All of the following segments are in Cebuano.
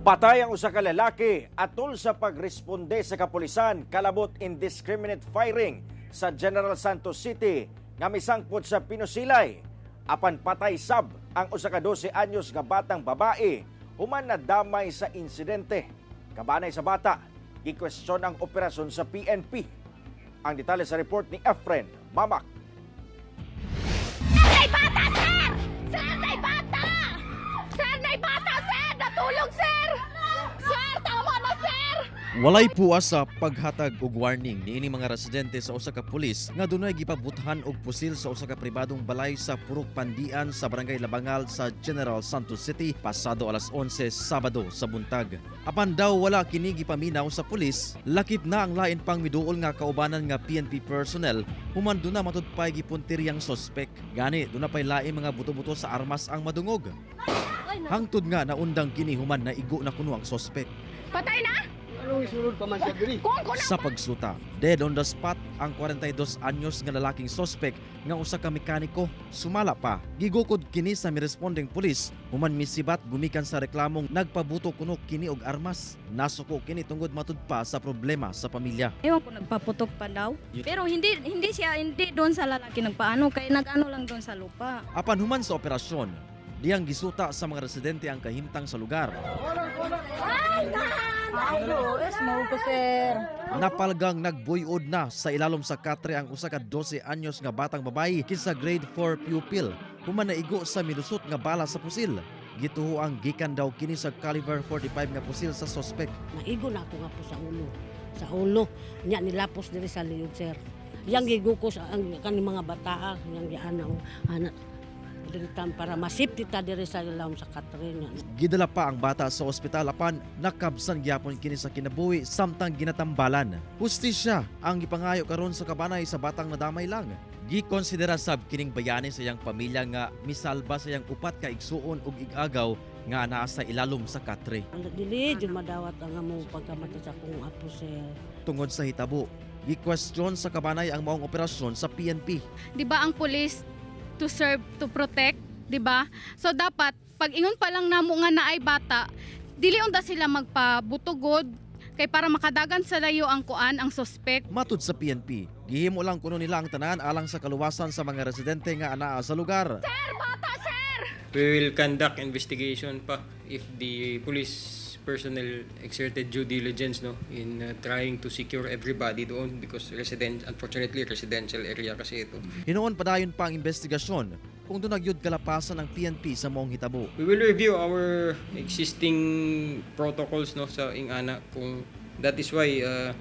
Patay ang usa ka lalaki atol sa pagresponde sa kapulisan kalabot indiscriminate firing sa General Santos City nga misangpot sa pinusilay. Apan patay sab ang usa ka 12 anyos nga batang babae human nadamay sa insidente. Kabanay sa bata, gikwestiyon ang operasyon sa PNP. Ang detalye sa report ni Efren Mamak. Nay bata, sir! Sir, nay bata! Sir, nay bata, sir! Natulog, sir! Sir, tama na, sir! Walay puwas sa paghatag og warning niini mga residente sa usa ka pulis nga dunay gipabuthan og pusil sa usa ka pribadong balay sa Purok Pandian sa Barangay Labangal sa General Santos City pasado alas 11 Sabado sa buntag. Apan daw wala kini gipaminaw sa pulis, lakip na ang lain pang miduol nga kaubanan nga PNP personnel human duna matudpay gipuntiryang sospek. Gani duna pay lain mga buto-buto sa armas ang madungog. Hangtod nga naundang kini human naigo na kuno ang sospek. Patay na? Anong isulod pa man siya diri? Kung ko na. Sa pagsuta, dead on the spot ang 42 anyos nga lalaking sospek nga usa ka mekaniko. Sumala pa, gigukod kini sa mirespondeng pulis human misibat gumikan sa reklamong nagpabuto kuno kini og armas. Nasuko kini tungod matud pa sa problema sa pamilya. Ewan ko, nagpaputok pa daw. Pero hindi hindi siya, hindi doon sa lalaki nagpaano, kay nag-ano lang doon sa lupa. Apan human sa operasyon, diyang gisuta sa mga residente ang kahimtang sa lugar. Napalgang nagbuyod na sa ilalom sa katre ang usa ka 12 anyos nga batang babayi kinsa grade 4 pupil human naigo sa milusot nga bala sa pusil. Gituho ang gikan daw kini sa caliber 45 nga pusil sa sospek. Naigo na ako nga po sa ulo. Sa ulo. Nya nilapos diri sa liyog, sir. Yang gigukos ang kaning mga bataa, yang giana o ana diri tam para masipti ta diri sa ilawom sa katre. Gidala pa ang bata sa ospital apan nakabsan gyapon kini sa kinabuhi samtang ginatambalan. Hustisya ang gipangayo karon sa kabanay sa batang nadamay lang. Gikonsidera sab kining bayani sa iyang pamilya nga misalba sa iyang upat ka igsuon ug igagaw nga naa sa ilalom sa katre. Ang dili jud madawat ang among pagkamatay sa akong apo, sir. Tungod sa hitabo, gikwestiyon sa kabanay ang maong operasyon sa PNP. 'Di ba ang police to serve, to protect, 'di ba? So dapat pag ingon pa lang namo nga naay bata, dili unta sila magpabutugod kay para makadagan sa layo ang kuan, ang suspect. Matud sa PNP, gihimo lang kuno nila ang tanan alang sa kaluwasan sa mga residente nga anaa sa lugar. Bata, sir! We will conduct investigation pa if the police personnel exerted due diligence, no, in trying to secure everybody doon because resident unfortunately residential area kasi ito. Hinuon padayon pa ang investigasyon kung duna gyud kalapasan ang PNP sa maong hitabo. We will review our existing protocols, no, sa ingana kung that is why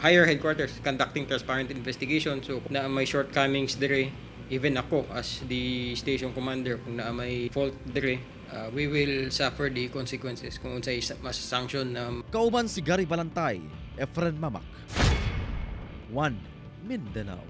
higher headquarters conducting transparent investigation, so kung naa may shortcomings dire, even ako as the station commander, kung naa may fault dire, we will suffer the consequences kung unsay mas sanction na. Kauban si Gary Balantay, Efren Mamak. 1 Mindanao.